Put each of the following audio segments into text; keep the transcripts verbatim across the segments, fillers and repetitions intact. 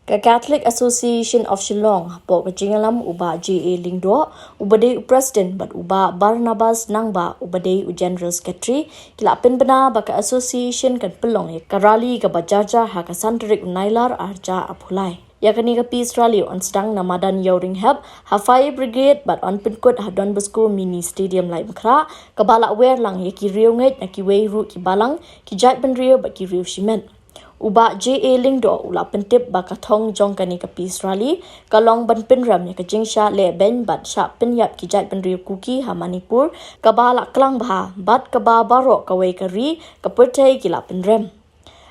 Ka Catholic Association of Shillong, hapoh ka jingïalam u Bah J A Lyngdoh, uba dei u President, bad u Bah Barnabas Nangbah, uba dei u General Secretary, ki la pynbna ba ka association kan pynlong ïa ka rally kaba jarjar ha ka san tarik u Nailar arhajar arphew lai. Ïa kane ka peace rally yn sdang na madan Ïawringhep ha Fire Brigade bad yn pynkut ha Don Bosco Mini Stadium Laitumkhrah, kaba la wer lang ïa ki riewngeit na kiwei ruh ki balang, ki jaitbynriew bad ki riew shimet. U Bah J A Lyngdoh u la pyntip ba ka thong jong kane ka peace rally ka long ban pynrem ïa ka jingshah lehbeiñ bad shah pynïap ki jaitbynriew Kuki ha Manipur, kaba la klang bha bad kaba baroh kawei ka ri ka pyrthei ki la pynrem.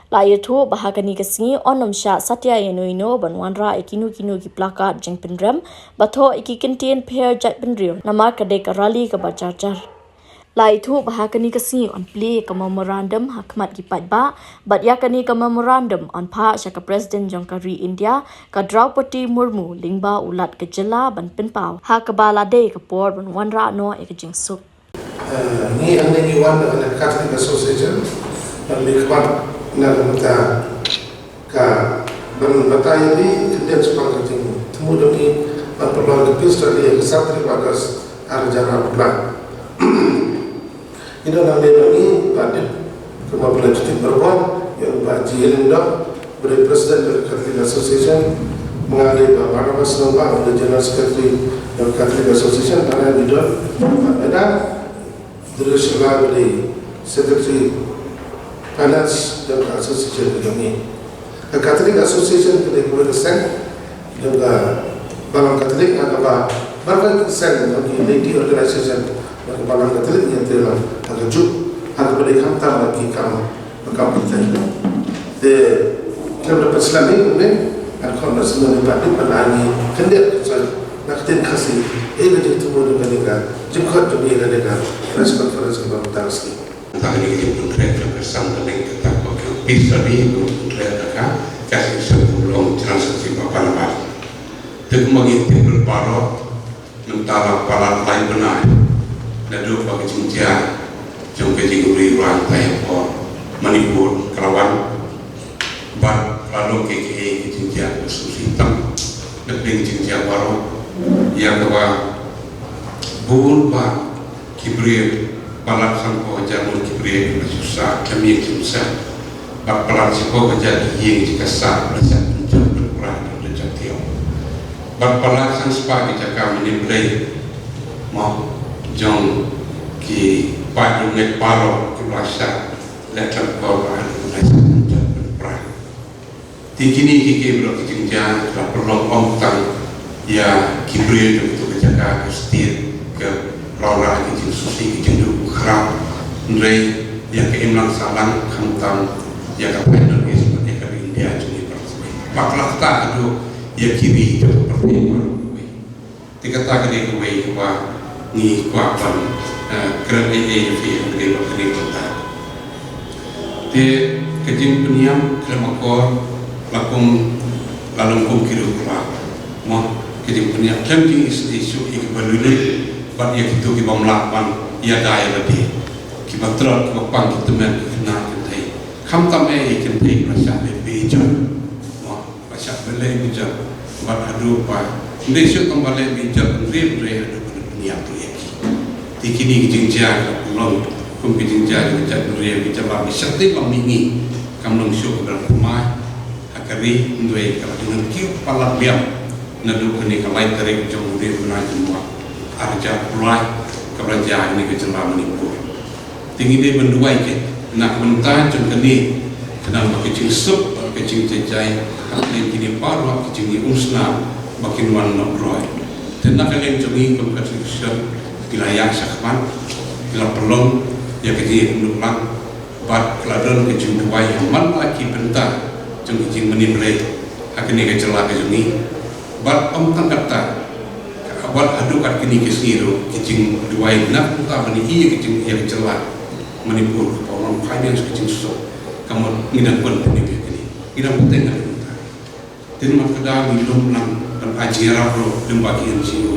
La ïathuh ba ha kane ka sngi yn ym shah satia ïano ïano ban wanrah ïa kino kino ki placard jingpynrem, ba thoh ïa ki kyntien pher jaitbynriew namar ka dei ka rally kaba jarjar. La ïathuh ba ha kane ka sngi yn plie ïa ka memorandum ha khmat ki paidbah, bad ïa kane ka memorandum yn phah sha ka President jong ka ri India, ka Draupadi Murmu, lyngba u Lat ka jylla ban pynpaw ha kaba la dei ka por ban wanrah noh ïa ka jingsuk. Eh, ngi hangne ngi wan na ka Catholic Association, ban mih khmat na ka bynta ka ban batai ïa ki khyndiat shaphang ka jingthmu jong ngi ban pynlong ka peace rally ha ka san tarik August arhajar arphew lai. Ngi don hangne bad ngi, Bah Dip, kumba phi la ju tip barabor, ïa u Bah J A Lyngdoh, uba dei President jong ka Catholic Association, ma nga dei Bah Barnabas Nangbah, uba dei General Secretary jong ka Catholic Association, bad ngi don Bah Meda Drishyalal, uba dei Secretary Finance jong ka Association ka jong ngi. Ka Catholic Association ka dei kawei ka seng jong ka Balang Catholic, ha kaba baroh ki seng jong ki laity organization jong ka Balang Catholic ngi ïatrei lang ha kajuh, ha kaba dei khamtam ha ki kam, kam pyrthei. Te khlem da pynslem ïa u ne, ngan khot na sngewbha ban ai ngi khyndiat ka jingkren na ka ktien Khasi ïa ka jingthmu jong kane ka jingkhot jong ngi ïa kane ka press conference kaba mynta ka sngi. Tang ïa ka jingpyntrei ka pyrshang ka dei kata ka peace rally ka pyntrei ka ka shisha ka long jingïaseng ba pan ba. Te kumba ngi tip baroh, mynta la palat lai bnai naduh ba ka jingjia jong ka jingriewrangbah hapoh Manipur ka la wan. Bad la long kiei kiei ki jingjia ba sngewsih tam. Dep dei ki jingjia baroh ïa kaba bun ba ki briew, palat sanphew hajar ngut ki briew ki la shu sah khlem ïing khlem sem. Bad palat shiphew hajar ki ïing ki jaka sah la sah pynjot pynpra ki la jot thiaw. Bad palat san spah ki jaka mane blei mo jong ki paid riewngeit baroh ki la sah leh khlem kor ba la sah pynjot pynpra. Te kine kiei kiei baroh ki jingjia ki la pynlong ym tang ïa ki briew jong kito ki jaka, ka state, ka la wanrah ki jingsngewsih, ki jingduh khraw. Hynrei ïa ka imlang sahlang khamtam ïa ka Middle East bad ïa ka India jong ngi baroh kawei. Bad ka la ktah haduh ïa ki ri jong ka pyrthei baroh kawei. Te kata ka dei kawei kaba ngi kwah ban, eh, kren ei ei ïa phi hynrei ba kane ka bynta. Te ka jingpynïap khlem akor la kum, la long kum ki riew khlad. Mo, ka jingpynïap khlem jingisynei shuh ïa kiba lui leit bad ïa kito ki bym lah ban ïada ïa lade. Kiba tlot, kiba pang ki tymmen, ki khynnah kynthei. Khamtam eh ïa ki kynthei ba la shah leit beh ijot. Mo. Ba shah ba leh bijot bad haduh ba ym dei shuh tang ba leh bijot, hynrei hynrei haduh ba pynïap ïa ki. Te kine ki jingjia ki la pynlong kum ki jingjia jong ka jaitbynriew, ki jylla ba shah tei ba mihngi. Kam long shuh ba la thymmai ha ka ri, hynrei ka la dang kiew palat biang naduh kane ka lai tarik jong u bnai Jymmang arhajar arphew lai, kaba la jia ha kane ka jylla Manipur. Te ngi dei ban duwai keiñ na ka bynta jong kane, khnang ba ka jingsuk bad ka jingjynjar ha kine baroh ki jingïaumsnam ba kin wan noh roi. Te na ka liang jong ngi kum ka tradition, ki la ïaid shakhmat, ki la pynlong ïa ka jingïakhun lang bad ka la don ka jingduwai ha man la ki bynta jong ka jingmane blei ha kane ka jylla ka jong ngi. Bad ym tang katta, bad haduh kat kine ki sngi ruh, ki jingduwai na ka bynta ban ïa ka jing, ïa ka jylla Manipur, ka long finance, ka jingsuk, ka mut ngi dang continue ïa kine, ngi dang bteng ha ka bynta. Te namar kata ngi lum lang ban ai jingïarap ruh lyngba ki N G O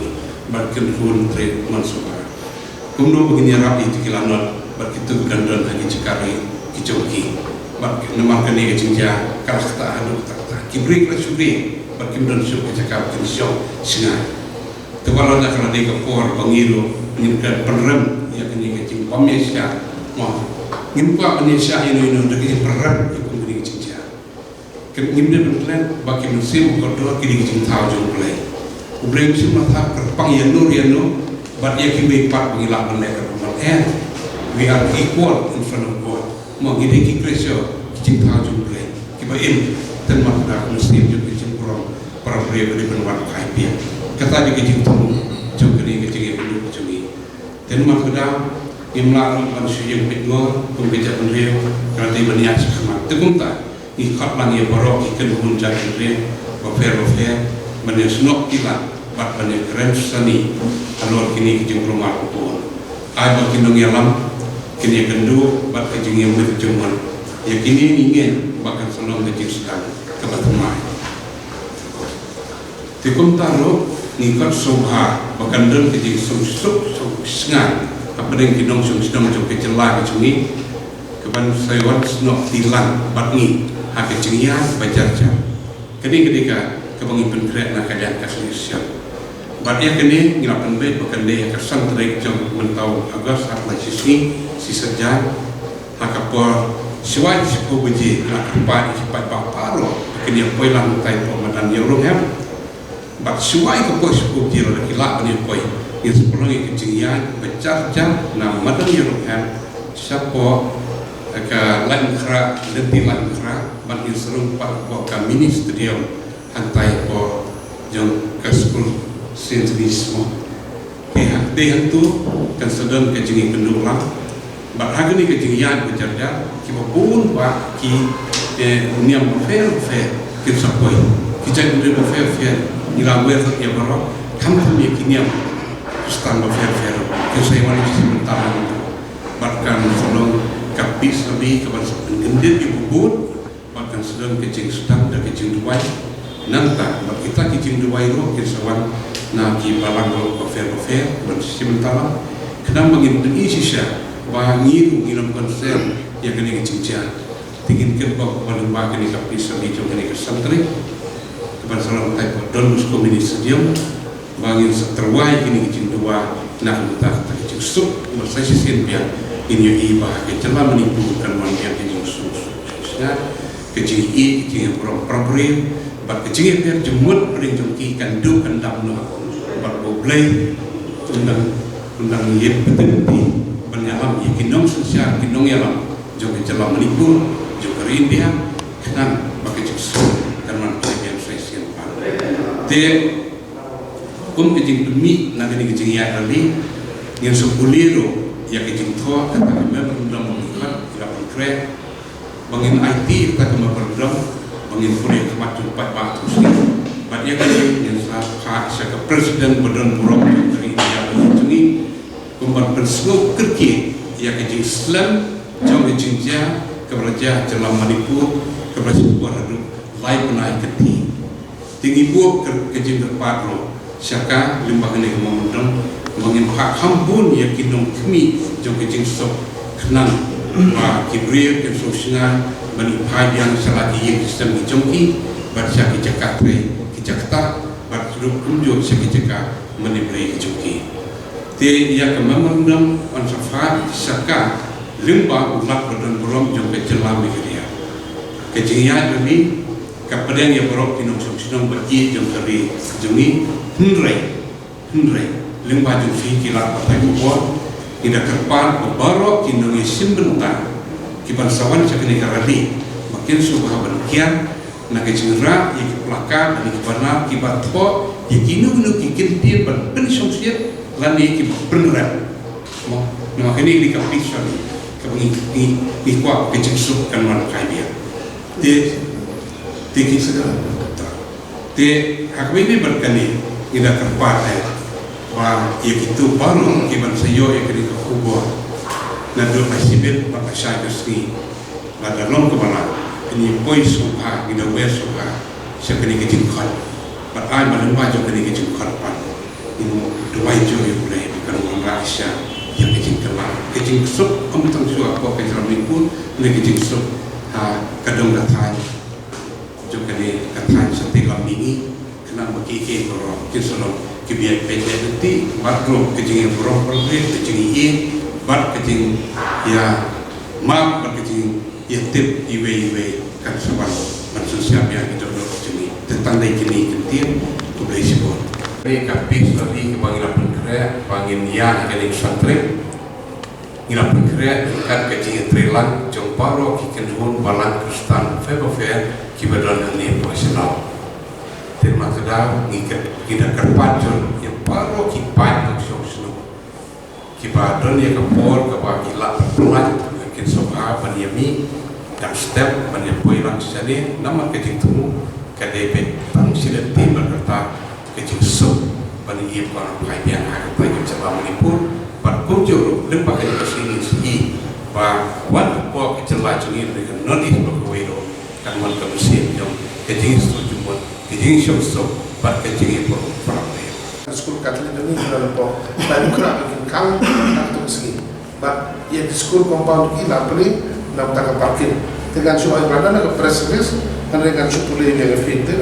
bad ki khun trei mynshuwa. Kumno ba ngin ïarap ïa kito ki lanot bad kito ki kyndon ha ki jaka ri ki jong ki. Bad namar kane ka jingjia ka la ktah haduh katta katta. Ki briew ki la shu briew bad kim don shuh ka jaka ba kin shong shngain. Te wat la da ka la dei ka por ba ngi ruh ngin kren pynrem ïa kane ka jingbym ïasyllok. Mo, ngim kwah ban ïasyllok ïano ïano da ka jingpynrem ïa kum kane ka jingjia. Ngim dei ban klet ba ki mynsiem kordor ki dei ki jingthaw jong U Blei. U Blei um shym la thaw kyrpang ïano ïano bad ïa kiwei pat ba ngi lah ban leh kyrpang. And we are equal in front of God. Mo, ngi dei ki Khristien, ki jingthaw jong U Blei kiba im. Tang namar ka mynsiem jong ka jingburom para briew ka dei ban wan kai pyrshah. Kata dei ka jingthmu jong kane ka jingïakynduh jong ngi. Tang namar kata, ngim lah ruh ban shu ïeng peit ngor kum ka jaitbynriew, ka la dei ban ïaid shakhmat. Te kumta, ngi khot lang ïa baroh ki kynhun jaitbynriew bapher bapher ban ïasnoh kti lang bad ban ïakren sani halor kine ki jingkulmar ba bun. Ai ba ki nongïalam kin ïakynduh bad ka jingïamir jingmut. Ïa kine ngi ngeit ba kan sa long ka jingsdang kaba thymmai. Te kumta ruh ngi khot sngewbha ba kan don ka jingsuk suk suk sngap hapdeng ki nongshong shnong jong ka jylla ka jong ngi, ka ban sa wan snoh kti lang bad ngi ha ka jingïaid ba jar jar. Kane ka dei ka kaba ngi pynkhreh na ka liang ka shisha. Bad ïa kane ngi la pynbeit ba kan dei ha ka san tarik jong mynta u August ha ka lai shisngi, shi saitjaiñ. Ha ka por shuwa shiphew baje, ngi la kyrpad ïa ki paidbah baroh ba kin ïa poi lang hangtai hapoh madan Ïewryngham. Bad shuwa ïa ka por shiphew baje lada ki lah ban ïa poi, ngin sa pynlong ïa ka jingïaid ba jar jar na madan Ïewryngham shapoh ka Laitumkhrah, lynti Laitumkhrah, bad ngin sa rung pat hapoh ka mini stadium hangtai hapoh jong ka skul Saint Denis mo. Te ha, te hangto kan sa don ka jingïakynduh lang. Bad ha kane ka jingïaid ba jar jar, kiba bun ba ki, eh, niam bapher bapher kin sa poi. Ki jaitbynriew bapher bapher, ngi la wer ïa baroh, khamtam ïa ki niam Khristan bapher bapher kin sa ïa wan ïa ka sibynta hangto. Bad kan sa long ka peace rally kaban sa pynkyndit ïa u bun. Bad kan sa don ka jingsdang da ka jingduwai. Nangta bad kita ki jingduwai ruh kin sa wan na ki balang ruh bapher bapher ban sa shim bynta lang. Khnang ba ngin pyni shisha ba ngi ruh ngi long concern ïa kane ka jingjia. Te ngin kyrpad ba lyngba kane ka peace rally jong kane ka san tarik, kaban sa long hangtai hapoh Don Bosco Mini Stadium, ba ngin sa tyrwa ïa kine ki jingduwai na ka bynta kata ka jingsuk, bad sa shisien biang ngin ïohi ba ka jylla Manipur kan wan biang ka jingsuk, suk sngap, ka jingïeit, ka jingïaburom para briew, bad ka jingïapher jingmut hapdeng jong ki kan duh kan dam noh, bad ba U Blei un dang, un dang ïeit bad un dang ban ïalam ïa ki nongsynshar, ki nongïalam jong ka jylla Manipur, jong ka ri India, khnang ba ka jingsuk kan wan biang sa shisien pat. Te kum ka jingpynmih na kane ka jingïaid rally, ngin sa pule ruh ïa ka jingthoh kata ka memorandum ba ngi khot, ngi la pynkhreh ba ngin aiti kata ka memorandum, ba ngin pule ha khmat jong u paidbah tu shisien. Bad ïa kane ngin sa phah sha ka President ba don burom jong ka ri India ba jong ngi, kum ban pynsngew kyrkieh ïa ka jingslem jong ka jingjia kaba la jia ha jylla Manipur, kaba la shim por haduh lai bnai kynthih. Te ngi buh ka, ka jingkyrpad ruh sha ka lyngba kane ka memorandum ba ngin phah kham bun ïa ki nongkhmih jong ka jingsuk, khnang ba ki briew kin sngewsynei ban ïa phai biang sha la ki ïing ki sem ki jong ki, bad sha ki jaka trei ki jaka ktah, bad ruh kumjuh sha ki jaka mane briew ki jong ki. Te ïa ka memorandum yn sa phah sha ka lyngba u Lat ba don burom jong ka jylla Meghalaya. Ka jingïaid rally ka pdiang ïa baroh ki nongshong shnong ba ïeit jong ka ri jong ngi, hynrei, hynrei lyngba jong phi ki lad pathai khubor, ngi da kyrpad ba baroh ki nongïashim bynta kiban sa wan sha kane ka rally ba kin sngewbha ban kiar na ka jingrah ïa ki placard lane ki banner kiba thoh ïa kino kino ki kyntien ban pynshongshit lane kiba pynrem. Mo, namar kane ka dei ka peace rally kaba ngi, ngi, ngi kwah ka jingsuk kan wan kai biang. Te, te ki sa, te ha kaba ïadei bad kane ngi da kyrpad eh ba ïa kito baroh kiban sa ïoh ïa kane ka khubor naduh ka shibit bad ka shai ka sngi, lada long kaba lah, kin ïa poi sngewbha, ngi da wer sngewbha sha kane ka jingkhot. Bad ai ba lyngba jong kane ka jingkhot pat ngin duwai juh ïa U Blei ba kan wanrah shisha ïa ka jingkylla, ka jingsuk, ym tang shuwa hapoh ka jylla Manipur, hynrei ka jingsuk ha ka dong ka thaiñ. Jong kane ka thaiñ Shatei Lam mihngi, khnang ba kiei kiei baroh kin sa long kiba ïai peit ïa lynti, bad ruh ka jingïaburom bad ka jingïeit bad ka jingïamap bad ka jingïatip iwei iwei kan sa wan ban sngewsih ïa ki dohnud jong ngi. Te tang dei kine ki ktien, khublei shibun. Kane ka peace rally kaba ngi la pynkhreh ba ngin ïa kane ka sngewthuh. Ngi la pynkhreh ryngkat ka jingïatreilang jong baroh ki kynhun balang Khristan pher bapher kiba don hangne hapoh Shillong. Te namar kata ngi kyrpad, ngi da kyrpad jur ïa baroh ki paid nongshong shnong kiba don ïa ka por kaba ki lah ban pynlait, kin sngewbha ban ïa mih dang step ban ïa poi lang shane, namar ka jingthmu ka dei beit tang shi lynti, bad kata ka jingsuk ban ïa ïoh ban phai biang ha kata ka jylla Manipur. Bad kumjuh ruh lyngba kane ka sngi ngin sa ïohi ba wat hapoh ka jylla jong ngi, ka North East bad kawei ruh, kan wan ka mynsiem jong ka jingsuk jingmut, ka jingsuk suk bad ka jingïaburom. Skul Catholic kane ka la pok ba ngi khreh ba kin khang ha kato ka sngi. Bad ïa ki school compound ki la plie na bynta ka parking. Te ngan shu ai ba na ka press release, hynrei ngan shu pule ïa ka field te.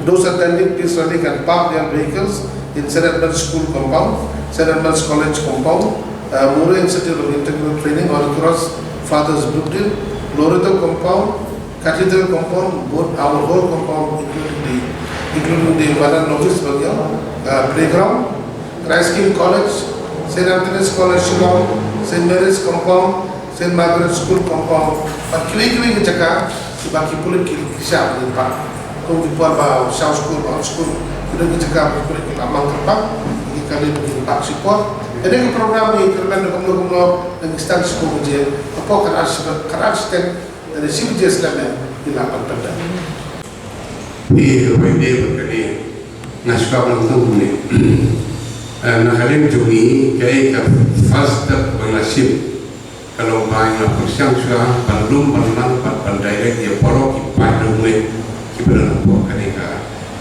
Those attending, please rally can park their vehicles in Saint Edmund's School compound, Saint Edmund's College compound, uh, Mooreh Institute of Integral Training or across Father's Brookdale, Loreto compound, Cathedral compound, both our whole compound, including the, including the Madan Office, uh, playground, Christ King College, Saint Anthony's College Shillong, Saint Mary's compound, Saint Margaret School compound, bad kiwei kiwei ki jaka kiba ki pulit ki, ki shah ban park. Kum ki por ba shaw skul, ba hap skul, kiwei ki jaka ba ki pulit ki la mang kyrpang, ki kali ba ki park shipor. Kane ka program ngi kyrmen da kumno kumno, ngi start shipor baje, hapoh ka ar, ka ar shiteng, da shi baje snem ngi lah ban pyndep. Phi ruh phi dei bad kane, nga sngewbha ban ong kumne. Eh, na ka liang jong ngi, kaei ka first step ba ngi la shim, ka long ba ngi la pyrshang shuwa ban lum ban lang bad ban direct ïa baroh ki paidbah kiba don hapoh kane ka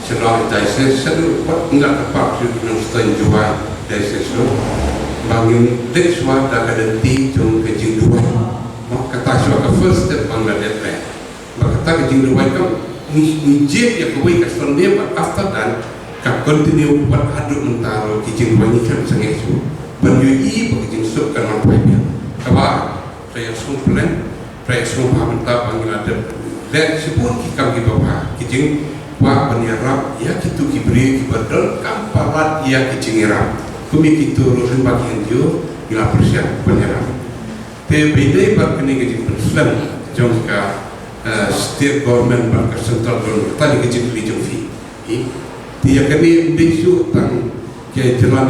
Shillong Diocese, shaduh pat ngi la kyrpad sha ki nongshong shnong Jowai Diocese ruh, ba ngin leit shuwa da ka lynti jong ka jingduwai. Mo, kata shuwa ka first step ba ngi la dep leh. Ba kata ka jingduwai kam, ngi, ngi jied ïa kawei ka Sunday, but after that ka continue bad haduh mynta ruh ki jingduwai ngi khlem sangeh shuh. Ban ïohi ba ka jingsuk kan wan phai biang. Kaba Trai ïa sngewplen, Trai ïa sngewbha mynta ba ngi la dep leh shibun ki kam kiba bha, ki jingkwah ban ïarap ïa kito ki briew kiba donkam palat ïa ki jingïarap. Kum ïa kito ruh lyngba ki N G O ngi la pyrshang ban ïarap. Te ba ïadei bad kane ka jingpynslem jong ka, eh, state government bad ka central government, kata ka jingkylli jong phi. Te ïa kane ym dei shuh tang ka jylla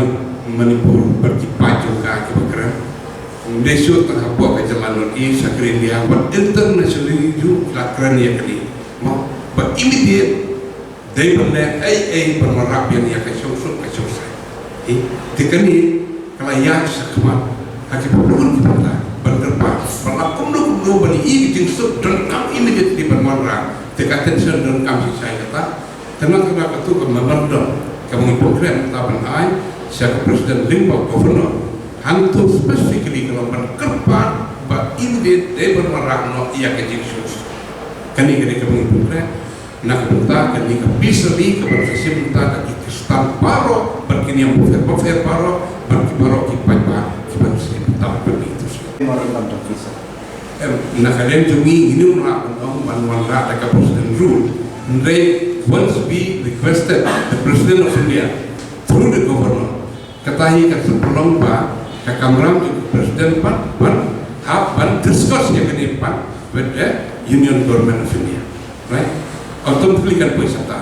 Manipur bad ki paid jong ka kiba kren. Ym dei shuh tang hapoh ka jylla North East, ha ka ri India bad internationally ruh ki la kren ïa kane. Mo, ba immediate dei ban leh ei ei ban wanrah biang ïa ka shongsuk ka shongsai. Te kane ka la ïaid shakhmat ha ki paidbah ki paidbah ban kyrpad ba la kumno kumno ban ïohi ka jingsuk donkam immediately ban wanrah. Te ka attention donkam shisha ïa kata. Te na kata ka tu ka memorandum kaba ngi pynkhreh mynta ban ai sha ka President lyngba u Governor, hangto specifically ka long ban kyrpad ba immediate dei ban wanrah noh ïa ka jingsuk. Kane ka dei kaba ngi pynkhreh. Na ka bynta kane ka peace rally kaba ngi sa shim mynta da ki Khristan baroh bad ki niam bapher bapher baroh bad ki baroh ki paidbah kiba ngi sa shim mynta bad ki tu shi. Em, na ka liang jong ngi ngin ym lah ban ong ban wanrah da ka President rule. Hynrei once we requested the President of India through the Governor, kata hi ka shu pynlong ba ka kamram jong ka President ban, ban hap ban discuss ïa kane pat with the Union Government of India. Right? Automatically kan poi shata.